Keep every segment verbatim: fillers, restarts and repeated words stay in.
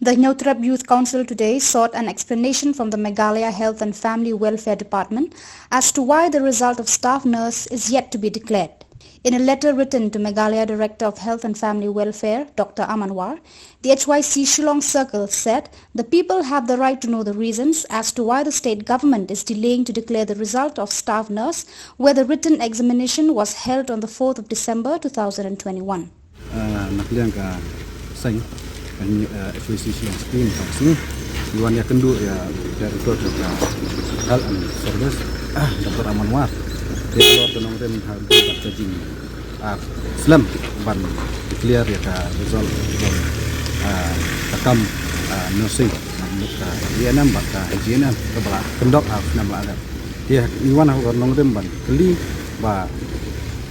The Hynñiewtrep Youth Council today sought an explanation from the Meghalaya Health and Family Welfare Department as to why the result of staff nurse is yet to be declared. In a letter written to Meghalaya Director of Health and Family Welfare, Doctor Aman War, the H Y C Shillong Circle said the people have the right to know the reasons as to why the state government is delaying to declare the result of staff nurse, where the written examination was held on the fourth of December two thousand and twenty-one. Ah, na ka liang ka seng, ka, ah, H Y C Shillong Scheme, ka seng, ngi wan ïakynduh ïa Director jong ka Health and Service, ah, Doctor Aman War. Te halor ka nongrim ha ka jing, ah, slem ban declare ïa ka result jong, ah, ka kam, ah, nursing, ah, ka A N M bad ka G N M, kaba la kyndok, ah, snem la dep. Te ngi wan ha ka nongrim ban kylli ba,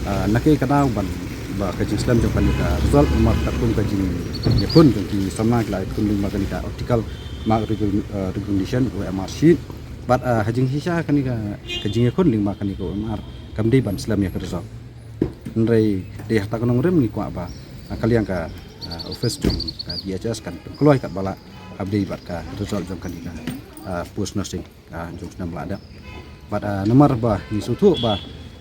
ah, na kaei ka daw ban ba ka jingslem jong kane ka result, namar katkum ka jingïakhun jong ki samla ki la ïakhun lyngba kane ka optical mark recogni-, ah, recognition, O M R sheet. Bad, ah, ha jingshisha kane ka, ka jingïakhun lyngba kane ka O M R kam dei ban slem ïa ka result. Hynrei dei ha kata ka nongrim ngi kwah ba, ah, ka liang ka, ah, office jong ka D H S kan pynkloi katba lah, hapdeng bad ka result jong kane ka, ah, post nursing, ah, jong snem ba la dep. Bad, ah, namar ba ngi sngewthuh ba,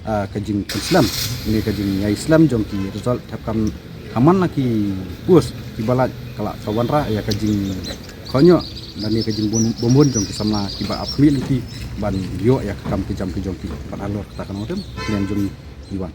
ah, ka jingpynslem ne ka jingïaslem jong ki result thep kam ha man la ki post kiba lah ka la ka wanrah ïa ka jingkohnguh lane ka jingbun bun jong ki samla kiba ap khmih lynti ban ïoh ïa ka kam ka jam ka jong ki. Bad halor kata ka nongrim ka liang jong ngi wan.